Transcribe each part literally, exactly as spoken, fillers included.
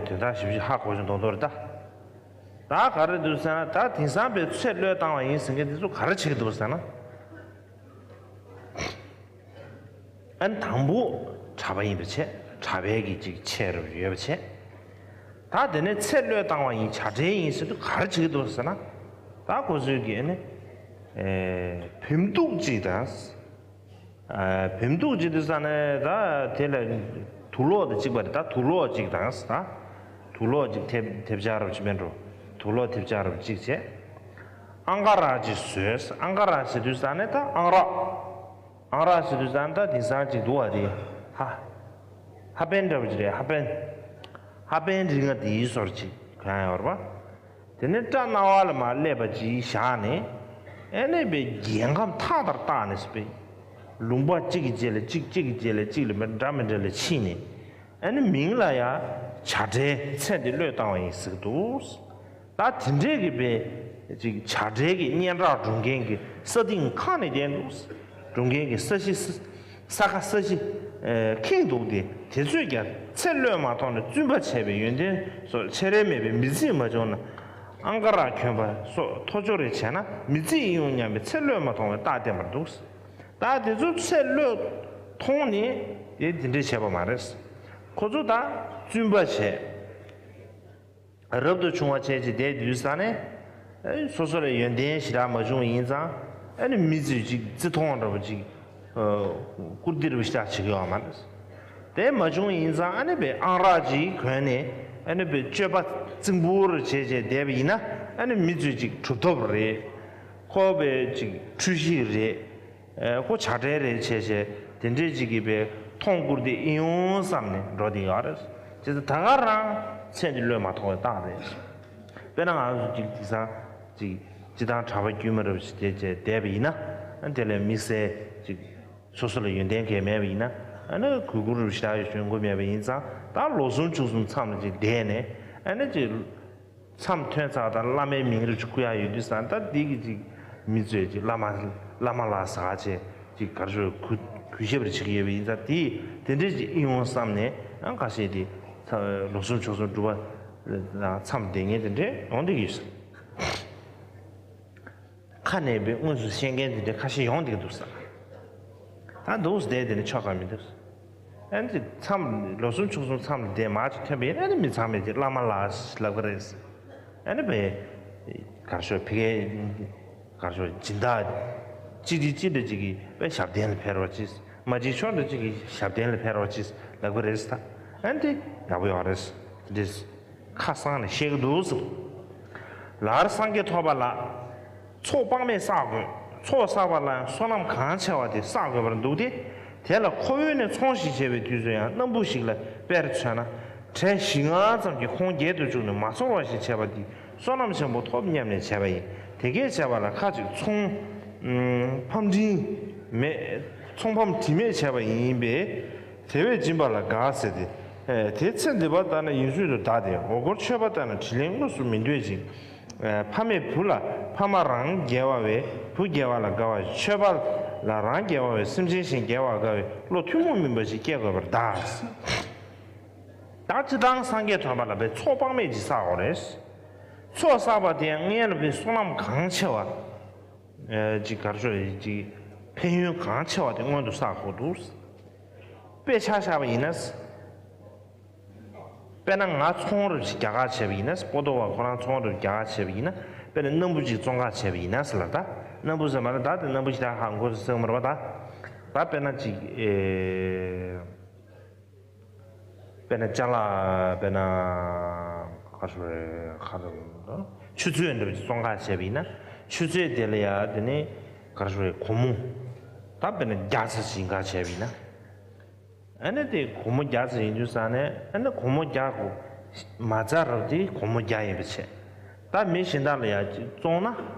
དོན་དག་ཞིབ་ཞིབ་ཧ་གོ་བཞིན་མདོག་མདོག་རེད་ད། ད་ག་རེ་འདུག་ཟེར་ན། ད་དེང་སང་པའི་ཚེ་བློས་བཏང་བ་ཡིན་ཟེར་མཁན་དེ་ཚོ་ག་རེ་བྱེད་ཀྱི་འདུག་ཟེར་ན། ཨ་ནི་དང་པོ་གྲྭ་པ་ཡིན་པ་བྱས། གྲྭ་པའི་གི་ཅིག་ཆས་རབ་ཡོད་པ་བྱས། ད་དེ་ནས་ཚེ་བློས་བཏང་བ་ཡིན། བྱ་བྲལ་ཡིན་ཟེར་དུས་ག་རེ་བྱེད་ཀྱི་འདུག་ཟེར་ན། ད་ཁོ་ཚོས་གི་ཨ་ནི་ཨེ་བེམ་གདུགས་ཅིག་དང་། ཨ་བེམ་གདུགས་ཅིག་དུས་ཙ་ནས་ད་དེ་ལ་དུག་ལོག་དང་གཅིག་པ་རེད། ད་དུག་ལོག་ཅིག་དང་། ད་དུག་ལོག་ཅིག་ཐེབས་ཐེབས་ཆག་རབ་ཅིག་མེད་འགྲོ། དུག་ལོག་ཐེབས་ཆག་རབ་ཅིག་བྱས། ཨང་ཀ་རག་ཅིག་བཟོས། ཨང་ཀ་རག་ཟེར་དུས་ཙ་ནས་ད་ཨང་རག་ཨང་རག་ཟེར་དུས་ཙང་ད་དེང་སང་ཅིག་འདུག་བ་དེ། ཧ་ཧ་པན་འདྲ་བོ་ཅིག་རེད། ཧ་པན། ཧ་པན་རིགས་ལྔ་དེའི་སོར་ཅིག་གང་ཡོད་རེད་པ། དེ་ནས་སྐྲ་རྣ་བ་ལ་མར་སླེབས་པ་ཅིག་བཞག་ནས། ཨ་ནི་པའི་རྒྱལ་ཁམས་ཐག་ལྟར་བཏགས་ནས་སུ་པའི་ལུང་པ་གཅིག་གི་རྗེས་ལ་གཅིག་གཅིག་གི་རྗེས་ལ་གཅིག་ལ་མི་འདྲ་མི་འདྲ་ལ་ཕྱིན་ནས། ཨ་ནི་མིང་ལ་ཡང་བྱ་བྲལ་ཚེ་འདི་བློས་བཏང་བ་ཡིན་ཟེར་གྱི་འདུག། ད་དེ་འདྲས་ཀྱི་པའི་ཅིག་བྱ་བྲལ་གྱི་སྙན་གྲགས་སྒྲོག་མཁན་གྱི་ས་སྟེང་ཁག་ནས་བསྡད་འདུག། སྒྲོག་མཁན་གྱི་ས་གཞི་ས་ས་ཁ་ས་གཞི་ཨེ་ཁེངས་འདུག་སྟེ། དེ་ཚོས་ཀྱང་ཚེ་བློས་མ་ཐོངས་ནས་བཙུན་པ་བྱས་པའི་ཡོན་ཏན་སོགས་ཆེ་རེ་མེད་པའི་མི་ཚེ་མ་བྱུང་ན། ཨང་ཀ་རག་གྱོན་པ་སོགས་ཐོ་ཅོ་རེ་བྱས་ན་མི་ཚེ་ཨེ་ཡོང་སྙམ་པའི་ཚེ་བློས་མ་ཐོངས་པའི་རྟགས་བསྟན་པར་འདུག། ད་དེ་ཚོ་ཚེ་བློས་ཐོངས་ནས་དེ་དེ་འདྲས་བྱས་པ་མ་རེད། ཁོ་ཚོ་ད་བཙུན་པ་བྱས། རབ་ཏུ་བྱུང་བ་བྱས་ཅིག་བསྡད་དུས་ཙ་ནས། ཨེ་སོ་སོ་ལ་ཡོན་ཏན་ཞེ་དྲག་མ་བྱུང་བ་ཡིན་ཙང་། ཨ་ནི་མི་ཚོས་ཅིག་བརྩི་མཐོང་འདྲ་པོ་ཅིག་ཨ་བཀུར་སྟི་རུ་ཞེ་དྲག་བྱེད་ཀྱི་ཡོད་མ་རེད། དེ་མ་བྱུང་བ་ཡིན་ཙང་། ཨ་ནི་པའི་ཨང་རག་ཅིག་གོན་ནས། ཨ་ནི་པའི་སྤྱོད་པ་རྩིང་པོ་རུ་བྱས་བྱས་བསྡད་པ་ཡིན་ན། ཨ་ནི་མི་ཚོས་ཅིག་གྲུབ་ཐོབ་རེད། ཁོ་པའི་ཅིག་འཁྲུལ་ཞིག་རེད། ཨེ་ཁོ་བྱ་བྲལ་རེད་བྱས་བྱས། དེ་འདྲས་ཅིག་གིས་པའི་མཐོང་བཀུར་དེ་ཨེ་ཡོང་བསམ་ནས་འགྲོ་བསྡད་ཡོད་རེད། བྱས་ཙང་ད་ག་རང་ཚེ་འདི་བློས་མ་ཐོངས་པའི་རྟགས་རེད། དཔེར་ན་ང་ཚོ་ཅིག་དེང་སང་ཅིག་སྤྱིར་བཏང་གྲྭ་པ་དཀྱུས་མ་རབ་ཞིག་བྱས་བྱས་བསྡད་པ་ཡིན་ན། ཨ་དེ་ལས་དམིགས་བསལ་ཅིག་སོ་སོ་ལ་ཡོན་ཏན་གང་ཡང་མེད་པ་ཡིན་ན། ཨ་ནི་གུས་བཀུར་རུ་ཞེ་དྲག་ཡོད་ཞུ་དགོས་མེད་པ་ཡིན་ཙང་། ད་ལོ་གསུམ་ཕྱོགས་གསུམ་མཚམས་ལ་ཅིག་བསྡད་ནས། ཨ་ནི་ཅིག་མཚམས་ཐོན་ཚར་དང་བླ་མའི་མིང་རུ་ཅིག་བསྐུར་ཡག་ཡོད་དུས་ཙང་། ད་འདི་གི་ཅིག་མི་ཚོས་ཅིག་བླ་མ་བླ་མ་ལགས་ཟེར་བྱས་ཅིག་ག་རེ་ཞུ། གུས་གུས་ཞབས་རེ་བྱེད་ཀྱི་ཡོད་པ་ཡིན་ཙང་། དེ་དེ་འདྲས་ཅིག་ཨེ་ཡོང་བསམ་ནས། ཨ་ཁ་ཤས་དེ་ལོ་གསུམ་ཕྱོགས་གསུམ་སྒྲུབ་པ་མཚམས་བསྡད་མཁན་དེ་འདྲས་ཡོང་བསྡད་ཀྱི་ཡོད་ས། ཁ་ནས་པའི་དངོས་སུ་བཤད་མཁན་དེ་འདྲ་ཁ་ཤས་ཡོང་བསྡད་ཀྱི་འདུག་ས། ད་འདུག་སེ་བསྡད་དེ་ནི་ཆོག་ག་མི་འདུག། ཨ་ནི་མཚམས་ལོ་གསུམ་ཕྱོགས་གསུམ་མཚམས་ལ་བསྡད་མ་ཅིག་ཐོན་པ་ཡིན་ན། ཨ་ནི་མི་ཚང་མས་ཀྱི་བླ་མ་ལགས་ལབ་ཀྱི་རེད། ཨ་ནི་བས་ག་རེ་ཞུ། ཕ་གི་ག་རེ་ཞུ། སྦྱིན་བདག་ཅི་འདྲ་ཅི་འདྲ་ཅིག་གིས་པའི་ཞབས་བརྟན་ལ་ཕེབས་རོགས་གྱིས། མ་གཅིག་ཕྱོགས་འདྲ་ཅིག་གིས་ཞབས་བརྟན་ལ་ཕེབས་རོགས་གྱིས་ལབ་ཀྱི་རེད་ཟེར། ད་ཨ་ནི་དེ་ཡག་པོ་ཡོད་རེད། འདི་ཁ་གསང་ནས་བཤད་ཀྱི་འདུག་ཟེར། ལར་སངས་རྒྱས་ཐོབ་པ་ལ་ཚོགས་དཔག་མེད་བསགས་དགོས། ཚོགས་བསགས་པ་ལ་བསོད་ནམས་གང་ཆེ་བ་དེ་བསགས་དགོས་པར་འདུག་སྟེ། དེ་ལ་ཁོ་བོས་ནི་ཚོང་ཞིག་བྱས་པའི་དུས་སུ་ཡང་སྣམ་བུ་ཞིག་ལ་དཔེར་མཚོན་ན། བྲེ་བཞི་ལྔ་ཙམ་གྱིས་ཁོང་རྒྱལ་དུ་བཅུག་ནས་མ་ཚོར་བ་ཞིག་བྱས་པ་འདི་བསོད་ནམས་ཆེན་པོ་ཐོབ་སྙམ་ནས་བྱས་པ་ཡིན། དེ་སྐད་བྱས་པ་ལ་ཁ་ཅིག་ཚོང་ཕམ་དྲི་མེད། ཚོང་ཕམ་དྲི་མེད་བྱས་པ་ཡིན་པས། དེ་བས་སྦྱིན་པ་ལ་དགའ་ཟེར་ཏེ། ཨེ་དེ་ཚེ་འདི་པ་ལྟར་ན་ཡིན་ཚུལ་དུ་གདའ་སྟེ། འོ་སྐོལ་མཆོད་པ་ལྟར་ན་དྲིན་ལན་དངོས་སུ་མི་འདོད་ཅིང་། ཨེ་ཕ་མས་བུ་ལ། ཕ་མ་རང་རྒྱལ་བ་བས་བུ་རྒྱལ་བ་ལ་དགའ་བ། མཆོད་པ་ལ་རང་རྒྱལ་བ་བས་སེམས་ཅན་གཞན་རྒྱལ་བར་དགའ་བའི་བློ་ཐུན་མོང་མིན་པ་ཞིག་སྐྱེ་དགོས་པར་གདའ། ད་སྤྱིར་བཏང་སངས་རྒྱས་ཐོབ་པ་ལ་བས་ཚོགས་དཔག་མེད་ཅིག་བསགས་དགོས་རེད། ཚོགས་བསགས་པ་དེ་སྔོན་ལ་བས་བསོད་ནམས་གང་ཆེ་བ། ཨེ་ཅིག་ག་རེ་ཞུ། ཅིག་ཕན་ཡོན་གང་ཆེ་བ་དེ་སྔོན་དུ་བསགས་དགོས་འདུག། དཔེ་ཆ་བཞག་པ་ཡིན་ན། དཔེར་ན་ང་ཚོང་རུ་ཞིག་རྒྱ་གར་བྱས་པ་ཡིན་ན། པོ་ཏོ་བ་ཁོ་རང་ཚོང་རུ་རྒྱ་གར་བྱས་པ་ཡིན་ན། དཔེར་ན་སྣམ་བུ་ཅིག་བཙོང་ག་བྱས་པ་ཡིན་ན་ཟེར་ལ། ད་སྣམ་བུ་ཟེར་མ་རེད། ད་དེ་སྣམ་བུ་ཞིག་ད་ཧ་གོ་ས་ཟེར་གི་མ་རེད་པ། ད་ད་དཔེར་ན་ཅིག་ཨེ། དཔེར་ན་ཅ་ལག་དཔེར་ན་ག་རེ་ཞུ་རེད། ག་རེ་ཆུ་ཚོད་འདྲ་པོ་ཅིག་བཙོང་ག་བྱས་པ་ཡིན་ན། ཆུ་ཚོད་དེ་ལ་ཡ་དེ་ནི་ག་རེ་ཞུ་རེད། སྒོར་མོ་ད་དཔེར་ན་བརྒྱ་ཙམ་ཞིག་འགའ་བྱས་པ་ཡིན་ན། ཨ་ནི་དེ་སྒོར་མོ་བརྒྱ་ཙམ་ཡིན་དུས་ཙང་ནས། ཨ་ནི་སྒོར་མོ་བརྒྱ་གོ་མ་རྩ་རབ་དེ་སྒོར་མོ་བརྒྱ་ཡིན་པ་བྱས། ད་མི་གཞན་དག་ལ་ཡ་ཅིག་བཙོང་ན།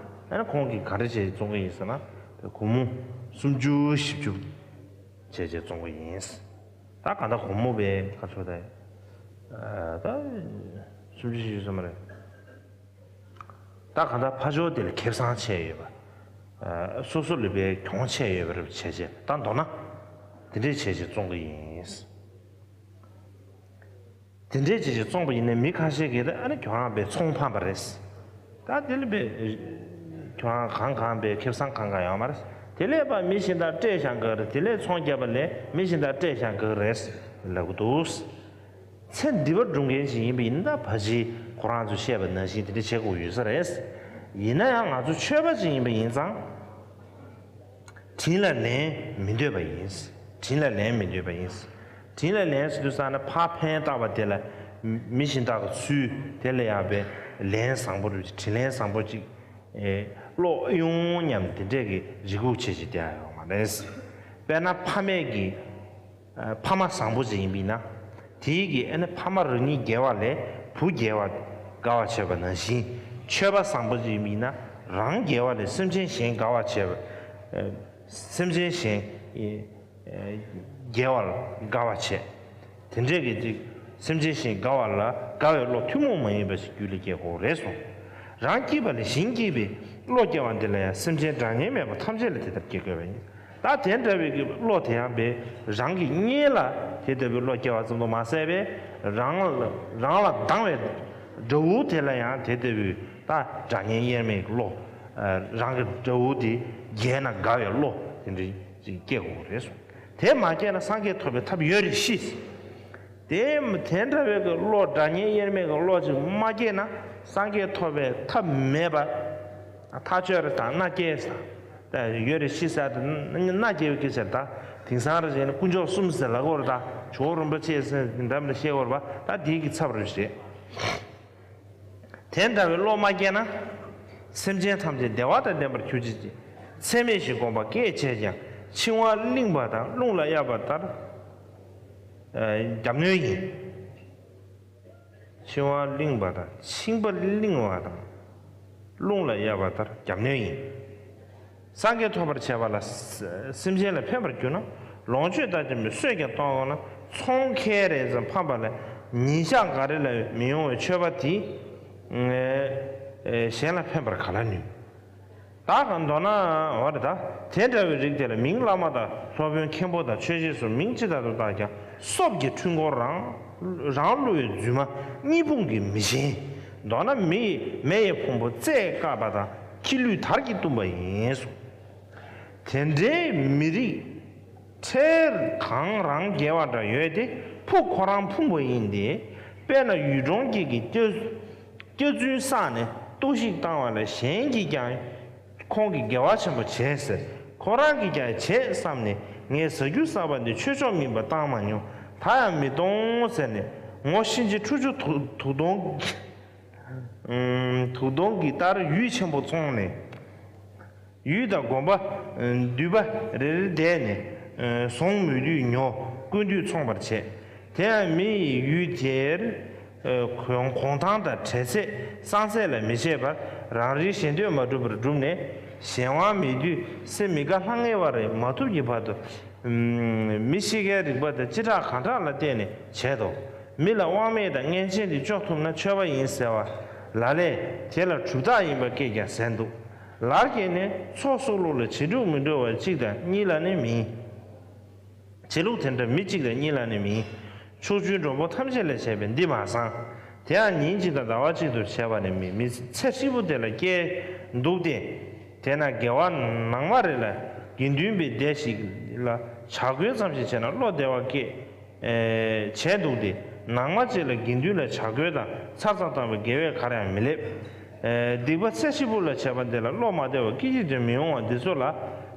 ཨ་ནི་ཁོང་གིས་ག་རེ་བྱས་བཙོང་གི་ཡིན་ཟེར་ན། སྒོར་མོ་སུམ་ཅུ་བཞི་བཅུ་བྱས་བྱས་བཙོང་གི་ཡིན། ད་གང་ལྟར་སྒོར་མོ་བས་ག་ཚོད་ད། ད་སུམ་ཅུ་བཞི་བཅུ་ཙམ་རེད། ད་གང་ལྟར་ཕ་ཇོ་དེ་ལ་ཁེ་བཟང་ཆེ་ཡོད་པ། སོ་སོ་ལ་བས་གྱོང་ཆེ་ཡོད་པ་རེད་བྱས་བྱས། ད་མདོར་ན་དེ་འདྲས་བྱས་བྱས་བཙོང་གི་ཡིན། དེ་འདྲས་ཅིག་ཅིག་བཙོངས་པ་ཡིན་ན་མི་ཁ་ཤས་ཀྱིས་ཨ་ནི་ཁྱོད་རང་པའི་ཚོང་ཕམ་པ་རེད། ད་དེ་ལ་པའི་ཁྱོད་རང་གང་གང་པའི་ཁེ་བཟང་གང་གང་ཡོད་མ་རེད། དེ་ལས་པ་མི་གཞན་དག་སྤྲད་བཞག་གི་རེད། དེ་ལས་ཚོང་བརྒྱབ་པ་ལས་མི་གཞན་དག་སྤྲད་བཞག་གི་རེད་ལབ་གི་འདུག། ཚེ་འདི་པར་སྒྲུབ་མཁན་ཞིག་ཡིན་པ་ཡིན་ན་ད་ཕ་གཞིས་ཁོ་རང་ཚོས་བཤད་པ་ནང་བཞིན་དེ་འདྲ་བྱེད་དགོས་ཡོད་ས་རེད། ཡིན་ན་ཡང་ང་ཚོ་ཆོས་པ་ཞིག་ཡིན་པ་ཡིན་ཙང་། དྲིན་ལ་ལན་མི་འདོད་པ་ཡིན། དྲིན་ལ་ལན་མི་འདོད་པ་ཡིན། དྲིན་ལ་ལན་ཟེར་དུས་ཙང་ན་ཕར་ཕན་བཏགས་པ་དེ་ལ་མི་གཞན་དག་གི་ཚུལ་དེ་ལ་ཡང་པའི་ལན་བཟང་པོ་རེད། དྲིན་ལན་བཟང་པོ་ཅིག་ཨེ་ཀློག་ཡོང་སྙམ་དེ་འདྲས་ཀྱི་རེ་སྒུག་བྱེད་ཅིག་བསྡད་ཡོང་བ་རེད། དཔེར་ན་ཕ་མས་ཀྱི་ཨ་ཕ་མ་བཟང་པོ་ཅིག་ཡིན་པ་ཡིན་ན། དེའི་གི་ཨ་ནི་ཕ་མ་རང་ཉིད་དགེ་བ་ལས་བུ་དགེ་བ་དགའ་བ་བྱེད་པ་ནང་བཞིན། ཆོས་པ་བཟང་པོ་ཅིག་ཡིན་པ་ཡིན་ན། རང་དགེ་བ་ལས་སེམས་ཅན་གཞན་དགའ་བ་བྱེད་པ། ཨ་སེམས་ཅན་གཞན་ཨ་དགེ་བ་ལ་དགའ་བ་བྱེད། དེ་འདྲས་ཀྱི་ཅིག་སེམས་ཅན་གཞན་དགའ་བ་ལ་དགའ་བའི་བློ་ཐུན་མོང་མ་ཡིན་པ་ཞིག་རྒྱུད་ལ་སྐྱེ་དགོས་རེད་གསུངས། རང་སྐྱིད་པ་ལས་གཞན་སྐྱིད་པའི་བློ་སྐྱེ་བ་འདི་ལ་ཡང་སེམས་ཅན་དགྲ་གཉེན་མེད་པ་ཐམས་ཅད་ལ་དེ་ལྟར་སྐྱེ་དགོས་པ་ཡིན། ད་དེ་འདྲ་བའི་གི་བློ་དེ་ཡང་པའི་རང་གི་གཉེན་ལ་དེ་ལྟ་བུའི་བློ་སྐྱེ་བ་ཙམ་དུ་མ་ཟད་པས། རང་ལ་རང་ལ་སྡང་བའི་དགྲ་བོ་དེ་ལ་ཡང་དེ་ལྟ་བུའི་ད་དགྲ་གཉེན་དབྱེར་མེད་ཀྱི་བློ། རང་གི་དགྲ་བོ་དེ་རྒྱལ་ན་དགའ་བའི་བློ་དེ་འདྲ་ཅིག་སྐྱེ་དགོས་རེད་གསུངས། དེ་མ་སྐྱེས་ན་སངས་རྒྱས་ཐོབ་པའི་ཐབས་ཡོད་རེ་ཤི། དེ་དེ་འདྲ་བའི་གི་བློ་དགྲ་གཉེན་དབྱེར་མེད་ཀྱི་བློ་ཅིག་མ་སྐྱེས་ན་སངས་རྒྱས་ཐོབ་པའི་ཐབས་མེད་པ། ཐག་ཆོད་རེད། ད་མནའ་སྐྱེལ་ས་ད་ཡོད་རེད། ཤི་ས་ད་མནའ་སྐྱེལ་གི་ཟེར། ད་དེང་སང་རེ་བྱས་ན་དཀོན་མཆོག་གསུམ་ཟེར་ལབ་དགོས་རེད། ད་ཇོ་བོ་རིན་པོ་ཆེ་ཟེར་འདྲ་མི་འདྲ་བཤད་དགོས་རེད་པ། ད་དེའི་གི་ཚབ་རེད་ཟེར། དེ་འདྲ་བའི་བློ་མ་སྐྱེས་ན། སེམས་ཅན་ཐམས་ཅད་བདེ་བ་དང་ལྡན་པར་གྱུར་ཅིག་ཅེས། ཚད་མེད་བཞི་བསྒོམ་པ་སྐད་བྱས་ཀྱང་། འཆིང་བ་བརླིང་བ་དང་རླུང་ལ་གཡབ་པ་ལྟར། ཨ་རྒྱབ་གནོན་ཡིན། འཆིང་བ་བརླིང་བ་དང་། འཆིང་བ་བརླིང་བ་དང་། རླུང་ལ་གཡབ་པ་ལྟར་རྒྱབ་གནོན་ཡིན། སངས་རྒྱས་ཐོབ་པར་བྱེད་པ་ལ་ས་སེམས་ཅན་ལ་ཕན་པར་གྱུར་ན། ལོངས་སྤྱོད་དང་ལྡན་པའི་གསོས་ཀྱང་གཏོང་འོང་ན། ཚོང་ཁལ་རེ་ཙམ་ཕམ་པ་ལས་ཉིན་ཞག་འགའ་རེ་ལ་མི་ཡོང་བའི་མཆོད་པ་དེ་ཨེ་གཞན་ལ་ཕན་པར་ག་ལ་ནུས། ད་གང་མདོར་ན་འོ་རེད། ད་དེ་འདྲ་བའི་རིགས་དེ་ལ་མིང་བླ་མ་དང་སློབ་དཔོན་མཁན་པོ་དང་ཆོས་རྗེ་སོགས་མིང་ཅི་ལྟར་དུ་བཏགས་ཀྱང་། སོབ་ཀྱི་འཁྲུལ་འཁོར་རང་རང་བསླུ་བའི་རྫུན་མ་གཉིས་སྤུངས་ཀྱི་མི་ཆེན། མདོར་ན་མི་ཡི་མེ་ཡི་ཕུང་པོ་རྩད་བཀག་པ་དང་། ཁྱི་ལུད་དར་གྱིས་བཏུམས་པ་ཡིན་གསུངས། དེ་འདྲའི་མི་རིགས་འཕྲལ་གང་རང་རྒྱལ་བ་འདྲ་ཡོད་དེ། ཕུགས་ཁོ་རང་ཕུང་པོ་ཡིན་ཏེ། དཔེར་ན་ཡུལ་གྲོང་གི་གི་སྐྱ་སྐྱ་རྫུན་བསགས་ནས་གཏོར་བཤིག་བཏང་བ་ལས་གཞན་གྱིས་ཀྱང་ཁོང་གིས་དགེ་བ་ཆེན་པོ་བྱས་ཟེར། ཁོ་རང་གིས་ཀྱང་བྱས་བསམ་ནས་ངས་ཟ་རྒྱུ་བསགས་པ་འདི་ཆོས་ཕྱོགས་མིན་པ་བཏང་མ་མྱོང་། ད་ཡང་མི་གཏོང་ཟེར་ནས་ངོ་ཤེས་ཀྱི་ཁྲུ་ཆུ་དུག་དུག་སྡོང་དུག་སྡོང་གི་ལྟར་ཡུལ་ཆེན་པོ་བཙོངས་ནས། ཡུལ་དང་དགོན་པ་འདུས་པ་རེ་རེ་བསྡད་ནས་ཟོང་མོས་དུས་ཉོ། རྐུ་དུས་འཚོང་བར་བྱེད། དེ་ཡང་མི་ཡི་ཡུལ་དེར་གོང་གོང་ཐང་དང་གྲལ་ཚད་སྲང་ཚད་ལ་མི་བྱེད་པར་རང་རེའི་ཞེ་འདོད་མ་གྲུབ་པར་བསྒྲུབས་ནས་གཞན་དབང་མེད་དུས་སེ་མི་དགའ་ལྷང་ངེ་བ་རེ་མ་ཐུབ་ཀྱི་བར་དུ། མི་ཤི་ཁའི་རིག་པ་དང་ཅི་དྲག་གང་དྲག་ལ་བརྟེན་ནས་བྱེད་དོ། མི་ལ་དབང་མེད་དང་མངལ་ཆེན་དེ་གཅོག་ཐུབ་ན་ཆོས་པ་ཡིན་ཟེར་བ་ལ་ལས་དེ་ལ་གྲུབ་རྟགས་ཡིན་པ་སྐད་ཀྱང་ཟེར་འདུག། ལར་སྐྱེས་ནས་ཚོགས་སུ་བླུགས་ལ་བྱི་ཕྲུག་མི་འགྲོ་བ་གཅིག་དང་གཉིས་ལ་ནི་མིན། བྱེད་ལུགས་དེ་འདྲ་མི་གཅིག་དང་གཉིས་ལ་ནི་མིན། ཕྱོགས་བཅུའི་འགྲོ་མགོན་ཐམས་ཅད་ལས་བྱས་པའི་འདི་མ་ཚང་། དེ་ཡང་ཉིན་གཅིག་དང་ཟླ་བ་གཅིག་ཏུ་བྱས་པ་ནི་མིན། མི་ཚེ་ཧྲིལ་པོ་དེ་ལ་སྐྱེས་འདུག་སྟེ། དེས་ན་དགེ་བ་ནང་མ་རེ་ལ་དགེ་འདུན་པའི་སྡེ་ཞིག་ལ་བྱ་རྒོད་ཙམ་ཞིག་བྱས་ན་བློ་བདེ་བ་སྐྱེས། ཨེ་བྱས་འདུག་སྟེ། ནང་མ་གཅིག་ལ་དགེ་འདུན་ལ་བྱ་རྒོད་དང་ཚར་ཙམ་བཏང་བའི་དགེ་བས་ག་རེ་ཡང་མི་སླེབས། ཨེ་སྡིག་པ་ཚེ་ཧྲིལ་པོ་ལ་བྱས་པ་འདི་ལ་བློ་མ་བདེ་བ་སྐད་ཅིག་ཀྱང་མི་ཡོང་བ་འདི་ཚོ་ལ་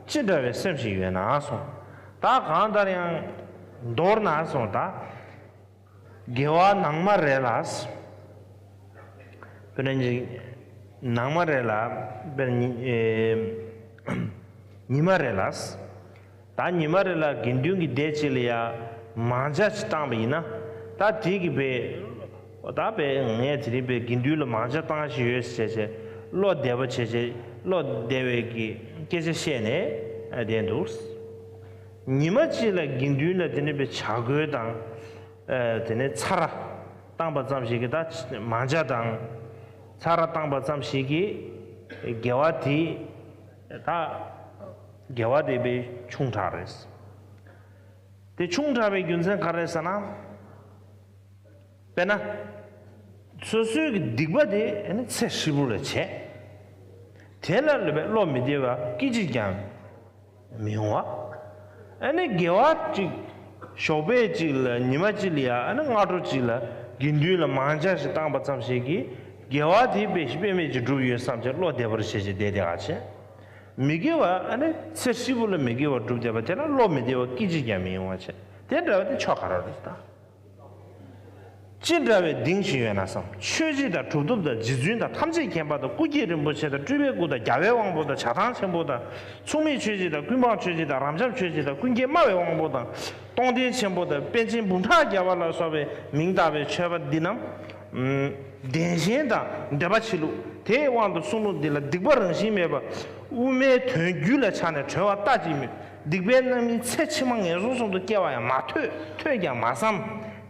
ཅི་འདྲ་བའི་སེམས་ཤིག་ཡོད་ན་གསུངས། ད་གང་ལྟར་ཡང་མདོར་ན་གསུངས། ད་དགེ་བ་ནང་མ་རེ་ལ། དཔེར་ན་ནང་མ་རེ་ལ། དཔེར་ན་ཨེ་ཉི་མ་རེ་ལ། ད་ཉི་མ་རེ་ལ་དགེ་འདུན་གྱི་སྡེ་གཅིག་ལ་ཡ་མང་ཇ་ཅིག་བཏང་བ་ཡིན་ན། ད་དེ་གི་བས་ད་བས་ངས་དེ་རིང་བས་དགེ་འདུན་ལ་མང་ཇ་བཏང་ཞིག་ཡོད་ཟེར་བྱས་བྱས་བློ་བདེ་བ་བྱས་བྱས་བློ་བདེ་བའི་གི་སྐད་ཆ་བཤད་ནས་བསྡད་འདུག། ཉི་མ་གཅིག་ལ་དགེ་འདུན་ལ་དེ་ནས་བས་བྱ་རྒོད་དང་། དེ་ནས་ཚ་ར་བཏང་པ་ཙམ་ཞིག་གིས་ད་མང་ཇ་དང་ཚ་ར་བཏང་པ་ཙམ་ཞིག་གིས་དགེ་བ་དེ། ད་དགེ་བ་དེ་བས་ཆུང་དྲགས་རེད། དེ་ཆུང་དྲགས་པའི་རྒྱུ་མཚན་ག་རེ་ཟེར་ན། དཔེར་ན། སོ་སོའི་གི་སྡིག་པ་དེ་ཨ་ནི་ཚེ་ཧྲིལ་པོ་ལ་བྱས། དེ་ལ་ལུས་པའི་བློ་མི་བདེ་བ་སྐད་ཅིག་ཀྱང་མི་ཡོང་བ། ཨ་ནི་དགེ་བ་གཅིག་ཞོགས་པ་གཅིག་ལ་ཉི་མ་གཅིག་ལ་ཡ་ཨ་ནི་སྔ་དྲོ་གཅིག་ལ་དགེ་འདུན་ལ་མང་ཇ་ཞིག་བཏང་པ་ཙམ་ཞིག་གིས་དགེ་བ་དེ་དཔེ་དཔེ་མེད་ཅིག་འགྲུབ་ཡོད་བསམ་བྱས་བློ་བདེ་བར་བྱས་བྱས་བསྡད་བསྡད་པ་བྱས། མི་དགེ་བ་ཨ་ནི་ཚེ་ཧྲིལ་པོ་ལ་མི་དགེ་བ་སྒྲུབ་བསྡད་པ་དེ་ལ་བློ་མི་བདེ་བ་སྐད་ཅིག་ཀྱང་མི་ཡོང་བ་བྱས། དེ་འདྲ་བ་དེ་ཆོ་ག་རང་རེད་ད། ཅི་འདྲ་བའི་གདེང་ཞིག་ཡོད་ན་བསམ། ཆོས་སྤྱི་དང་གྲུབ་ཐོབ་དང་རྗེ་བཙུན་དང་ཐམས་ཅད་མཁྱེན་པ་དང་སྐུ་མཁྱེན་རིན་པོ་ཆེ་དང་སྤྲུལ་པའི་སྐུ་དང་རྒྱལ་བའི་དབང་པོ་དང་ཞག་ཐང་ཆེན་པོ་དང་། མཚུངས་མེད་ཆོས་སྤྱི་དང་ཀུན་སྤངས་ཆོས་སྤྱི་དང་རབ་འབྱམས་ཆོས་སྤྱི་དང་ཀུན་མཁྱེན་སྨྲ་བའི་དབང་པོ་དང་། སྟོང་སྡེ་ཆེན་པོ་དང་པཎ་ཆེན་འབུམ་ཕྲག་བརྒྱ་པ་ལ་སོགས་པའི་མིང་བཏགས་པའི་མཆོད་པ་འདི་རྣམས། བདེན་ཞེན་དང་འདོད་པ་ཆེ་ལུགས་དེའི་དབང་དུ་གསུངས་ལུགས་འདི་ལ་སྡིག་པ་རང་བཞིན་མེད་པ། དབུ་མའི་དོན་རྒྱུད་ལ་ཆགས་ནས་གྲོལ་བ་ལྟ་ཅི་སྨོས། སྡིག་པའི་རྣམ་སྨིན་ཚེ་ཕྱི་མ་ངན་སོང་གསུམ་དུ་སྐྱེ་བ་ཡང་མ་ཐོས། ཐོས་ཀྱང་མ་བསམ།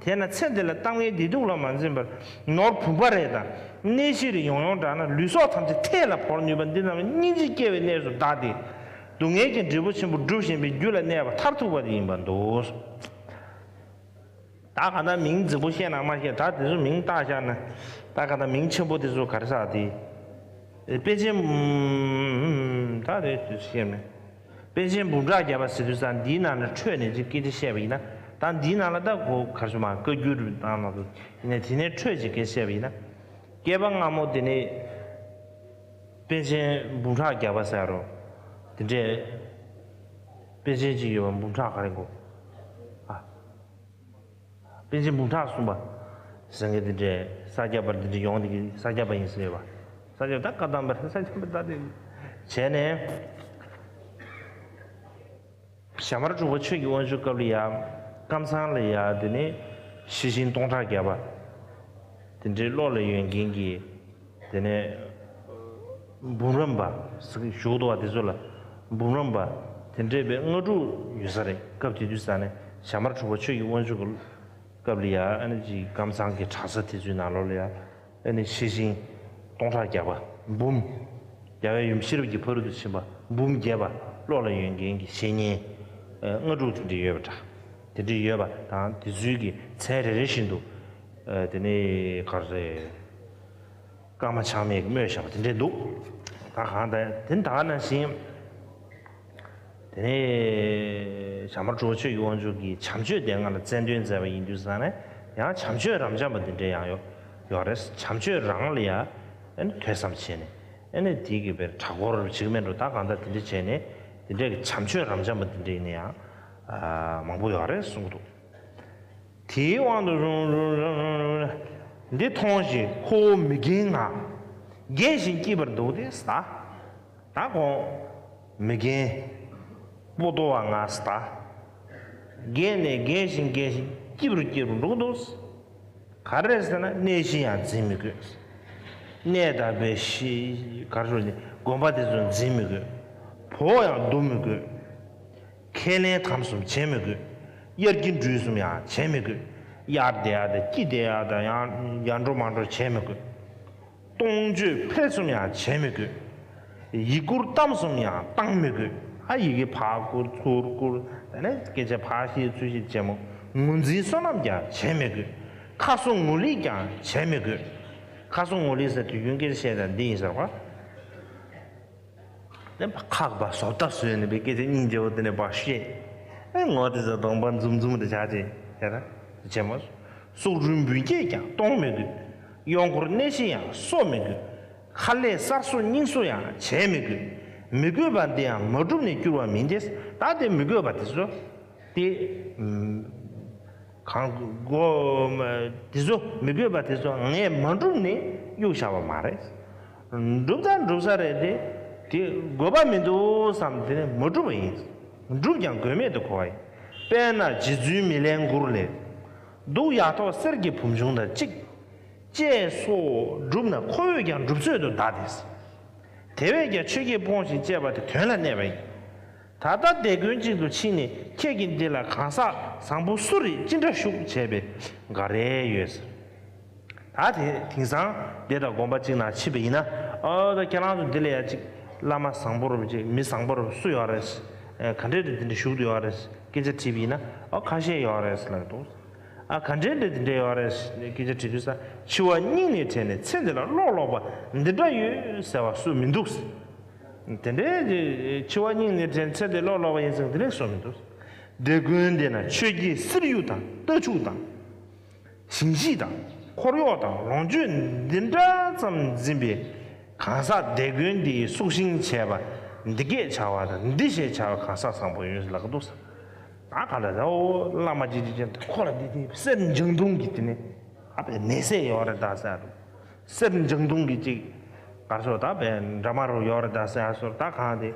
དེས་ན་ཚེ་འདི་ལ་གཏམ་ངན་བདེ་སྡུག་ལ་མ་འཛེམས་པར་ནོར་བུམ་པ་རེ་དང་གནས་ཤིང་རེ་ཡོང་ཡོང་དྲགས་ན་ལུས་སྲོག་ཐམས་ཅད་ཐེད་ལ་བོར་ནུས་པ་འདི་རྣམས་སྙིང་རྗེ་སྐྱེ་བའི་གནས་སུ་བདག་སྟེ། སྡུག་བསྔལ་གྱི་འབྲས་བུ་ཆེན་པོ་སྒྲུབ་བཞིན་པའི་རྒྱུད་ལ་གནས་པ་མཐར་ཐུག་པ་དེ་ཡིན་པར་འདུག། ད་ག་ད་མིང་རྫིག་པོ་བཤད་ན་མ་བཤད་ད་དེ་ཚོ་མིང་བཏགས་བཞག་ན། ད་ག་ད་མིང་ཆེན་པོ་དེ་ཚོ་ག་རེ་ཟེར་དེ། ཨེ་པཎ་ཆེན། ད་དེ་བཤད་མེད། པཎ་ཆེན་འབུམ་ཕྲག་བརྒྱ་པ་ཟེར་དུས་ཙང་འདིའི་ནང་ནས་འཕྲོས་ནས་ཅིག་སྐད་ཆ་བཤད་པ་ཡིན་ན། ད་འདིའི་ནང་ལ་ད་གོ་ག་རེ་ཟེར་མ་བཀའ་འགྱུར་དང་ན་ཚོ་ཡིན་ན་དེ་ནས་འཕྲོས་ཅིག་སྐད་ཆ་བཤད་པ་ཡིན་ན། བསྐལ་པ་སྔ་མོ་དེ་ནས། པཎ་ཆེན་འབུམ་ཕྲག་བརྒྱ་པ་ཟེར་རོ། དེ་འདྲས། པཎ་ཆེན་གཅིག་ཡོད་པ་འབུམ་ཕྲག་ག་རེ་གོ། ཨ། པཎ་ཆེན་འབུམ་ཕྲག་གསུམ་པ། ཟེར་མཁན་དེ་འདྲས་ས་སྐྱ་པ་འདི་འདྲས་ཡོང་དེ་གི་ས་སྐྱ་པ་ཡིན་ཟེར་བ། ས་སྐྱ་ད་བཀའ་གདམས་པ་རེད་ས་སྐྱ་པ་ད་དེ། བྱས་ནས། ཞྭ་དམར་འབྲུག་པ་ཆོས་ཀྱི་དབང་ཕྱུག་སྐབས་ལ་ཡ། ཀམ་ཚང་ལ་ཡ་དེ་ནས་ཤེར་ཕྱིན་སྟོང་ཕྲག་བརྒྱ་པ། དེ་འདྲའི་བློ་ལ་ཡོད་མཁན་གྱི། དེ་ནས་འབུམ་རམས་པ་ཟེར་གྱི་བཞུགས་འདུག་བ་དེ་ཚོ་ལ་འབུམ་རམས་པ་དེ་འདྲས་པའི་ལྔ་དྲུག་ཡོད་ས་རེད། སྐབས་དེ་དུས་ས་ནས་ཞྭ་དམར་འབྲུག་པ་ཆོས་ཀྱི་དབང་ཕྱུག་གི་སྐབས་ལ་ཡ་ཨ་ནི་ཅིག་ཀམ་ཚང་གི་གྲྭ་ས་དེ་ཚོའི་ནང་ལོགས་ལ་ཡ་ཨ་ནི་ཤེར་ཕྱིན་སྟོང་ཕྲག་བརྒྱ་པ་འབུམ། རྒྱལ་བའི་ཡུམ་ཤེས་རབ་ཀྱི་ཕ་རོལ་ཏུ་ཕྱིན་པ་འབུམ་རྒྱས་པ་བློ་ལ་ཡོད་མཁན་གྱི་བཤེས་གཉེན་ལྔ་དྲུག་དེ་འདྲས་ཡོད་པ་འདྲ། དེ་འདྲས་ཡོད་པ་དང་དེ་ཚོའི་གི་མཚན་རེ་རེ་བཞིན་དུ་དེ་ནས་ག་རེ་རེད། ཀརྨ་ཆགས་མེད་ཀྱིས་སྨོས་བཞག་པ་དེ་འདྲས་འདུག་ད་གང་ལྟར་དེ་ད་ག་ནང་བཞིན། དེ་ནས་ཞྭ་དམར་གྲུབ་པ་ཆོས་ཀྱི་དབང་ཕྱུག་གིས་བྱམས་ཆོས་སྡེ་ལྔ་ལ་རྩལ་འདོན་མཛད་པ་ཡིན་དུས་ཙང་ནས་ཡང་བྱམས་ཆོས་རབ་འབྱམས་པ་འདི་འདྲས་ཡང་ཡོད་ཡོད་རེད། བྱམས་ཆོས་རང་ལ་ཡང་ཨ་ནི་ཐོས་བསམ་བྱས་ནས་ཨ་ནི་དེ་གི་བའི་གྲྭ་སྐོར་བྱེད་ཀྱི་མེད་འགྲོ། ད་གང་ལྟར་དེ་འདྲས་བྱས་ནས་དེ་འདྲས་ཀྱི་བྱམས་ཆོས་རབ་འབྱམས་པ་འདི་འདྲས་ཡིན་ན་ཡང་མང་པོ་ཡོད་རེད་གསུངས་འདུག་དེའི་དབང་དུ་རུང་རུང་འདི་མཐོང་ཞིང་ཁོ་བོ་མི་རྒན་ང་། རྒས་ཤིང་སྐྱིད་པར་འདུག་སྟེ་ཟེར། ད་ཁོང་མི་རྒན་པོ་ཏོ་བ་ང་ཟེར། རྒས་ནས་རྒས་ཤིང་རྒས་ཤིང་སྐྱིད་པར་སྐྱིད་པར་འགྲོ་གི་འདུག་ག་རེ་ཟེར་ན་གནས་གཞི་ཡང་འཛིན་མི་དགོས། གནས་དང་བའི་གཞི་ག་རེ་ཟེར་ནི་དགོན་པ་དེ་ཚོ་འཛིན་མི་དགོས། བོགས་ཡང་བརྡུང་མི་དགོས། ཁས་ལེན་དམ་གསུམ་བྱེད་མི་དགོས། དབྱར་སྐྱིད་འགྲོས་གསུམ་ཡང་བྱེད་མི་དགོས། དབྱར་བསྡད་ཡག་དང་སྐྱིད་བསྡད་ཡག་དང་ཡང་ཡར་འགྲོ་མར་འགྲོ་བྱེད་མི་དགོས། གཏོང་སྤྱོད་འཕེལ་གསུམ་ཡང་བྱེད་མི་དགོས། ཡི་གུར་གཏམ་གསུམ་ཡང་བཏང་མི་དགོས། ཨ་ཡི་གེ་ཕར་བསྐུར་ཚུར་བསྐུར་དེ་ནས་སྐད་ཆ་ཕར་བཤད་ཚུར་བཤད་བྱེད་མོ། ངོས་འཛིན་བསོད་ནམས་ཀྱང་བྱེད་མི་དགོས། ཁ་གསོ་ངོ་ལིག་ཀྱང་བྱེད་མི་དགོས། ཁ་གསོ་ངོ་ལིག་ཟེར་དུས་རྒྱུན་སྐད་ཆ་བཤད་དང་འདི་ཡིན་ཟེར་བ། དེ་ཁག་པ་བཟོ་ལྟ་བཟོས་ནས་པའི་སྐད་ཆ་སྙིང་རྗེ་བོ་དེ་ནས་ཕར་བཤད། ཨེ་ངོ་དེ་ཚོ་གདོང་པ་འཛུམ་འཛུམ་དེ་བྱ་ཅེས་བྱས་ན་བྱེད་མོ། སྲོག་རུས་འབུལ་སྐྱེས་ཀྱང་གཏོང་མི་དགོས། གཡོག་འཁོར་གནས་གཞི་ཡང་གསོ་མི་དགོས། ཁ་ལས་གསར་གསོ་རྙིང་གསོ་ཡང་བྱེད་མི་དགོས། མི་དགོས་པ་འདི་ཡང་མ་བསྒྲུབས་ནས་བསྐྱུར་བ་མིན་ཏེ། ད་དེ་མི་དགོས་པ་དེ་ཚོ་དེ་གང་དགོས་དེ་ཚོ་མི་དགོས་པ་དེ་ཚོ་ངས་མ་བསྒྲུབས་ནས་གཡུག་བཞག་པ་མ་རེད། བསྒྲུབས་ད་བསྒྲུབས་ས་རེད་དེ། དེ་དགོས་པ་མི་འདུག་བསམ་དེ་ནས་མ་བསྒྲུབས་པ་ཡིན། བསྒྲུབས་ཀྱང་དགོས་མེད་དུ་གོ་བ་ཡིན། དཔེར་ན་རྗེ་བཙུན་མི་ལའི་མགུར་ལས། གདུགས་ཡ་ཐོག་གསེར་གྱི་བུམ་ཆུང་དང་གཅིག་ཅེས་སོགས་བསྒྲུབས་ན་ཁོ་བོས་ཀྱང་སྒྲུབ་ཚོད་དུ་གདའ་སྟེ། དེ་བས་ཀྱང་ཆོས་བརྒྱད་སྤོང་ཞིང་སྤྱད་པ་དེ་དོན་ལ་གནས་པ་ཡིན། ད་ལྟ་དེ་ཀུན་གཅིག་ཏུ་ཕྱིན་ནས་ཁྱེད་ཀྱིས་འདི་ལ་གང་ཟག་བཟང་པོ་སུ་རེད་ཅི་འདྲ་བཞུགས་བྱས་པའི་འགའ་རེ་ཡོད་ཟེར། ད་དེ་དེང་སང་འདི་དང་དགོན་པ་གཅིག་ནང་ཕྱིན་པ་ཡིན་ན། ཨོ་ད་ཁྱེད་རང་ཚོ་འདི་ལ་ཡ་གཅིག་བླ་མ་བཟང་པོ་རུ་གཅིག་མི་བཟང་པོ་རུ་སུ་ཡོད་རེད། ག་འདྲས་རེད་འདི་འདྲ་བཞུགས་ཡོད་རེད། སྐད་ཆ་དྲིས་པ་ཡིན་ན་ཨོ་ཁ་ཤས་ཡོད་རེད་ཟེར་ལབ་འདུག་ཨ་ག་འདྲའི་འདྲ་དེ་འདྲ་ཡོད་རེད། སྐད་ཆ་དྲིས་དུས་ས་འཆི་བ་སྙིང་ནས་དྲན་ནས་ཚེ་འདི་ལ་ལོག་ལོག་པ་འདི་འདྲ་ཡོད་ཟེར་བ་སུ་མི་འདུག་དེ་འདྲའི་འཆི་བ་སྙིང་ནས་དྲན་ཚེ་འདི་ལོག་ལོག་པ་ཡིན་ཟེར་དེ་འདྲའི་སུ་མི་འདུག་སྡེ་དགོན་འདི་ན་ཆོས་ཀྱི་གསེར་གཡུ་དང་རྟ་ཕྱུགས་དང་། ཞིང་གཤེགས་དང་འཁོར་གཡོག་དང་ལོངས་སྤྱོད་འདི་འདྲ་ཙམ་འཛིན་པའི་གང་ཟག་སྡེ་དགོན་འདི་ཡིས་སྲོག་ཤིང་བྱས་པ་འདི་སྐད་བྱ་བ་དང་འདི་ཞེས་བྱ་བ་གང་ཟག་བཟང་པོ་ཡོད་ལགས་འདུག་ཟེར། ད་ག་ལ་ཟེར་ཨོ་བླ་མ་ཅིག་ཅིག་ཅིག་ཁོ་ལ་འདི་དེ་གསེར་འགྱང་དུང་གི་དེ་ནི་ཨ་བའི་ནད་སེལ་ཡོད་རེད་ད་ཟེར། གསེར་འགྱང་དུང་གི་ཅིག་གར་སོ་ད་བའི་འདྲ་མ་རུ་ཡོད་རེད་ད་ཟེར་སོ་ད་གང་དེ་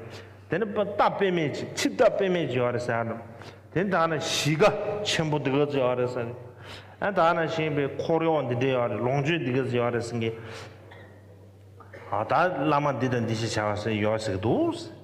དེ་ནི་རྟ་དཔེ་མེད་ཅིག་ཆིབས་རྟ་དཔེ་མེད་ཅིག་ཡོད་རེད་ཟེར། དེ་ད་ན་གཞིས་ཀ་ཆེན་པོ་འདི་ག་ཚོད་ཡོད་རེད་ཟེར། ཨ་ད་ན་ཤེས་པའི་འཁོར་གཡོག་འདི་འདྲ་ཡོད་རེད། ལོངས་སྤྱོད་འདི་ག་ཚོད་ཡོད་རེད་ཟེར་གི། ཨ་ད་བླ་མ་འདི་དང་འདི་ཞིག་བྱ་བ་ཟེར་ཡོད་ཟེར་གི་འདུག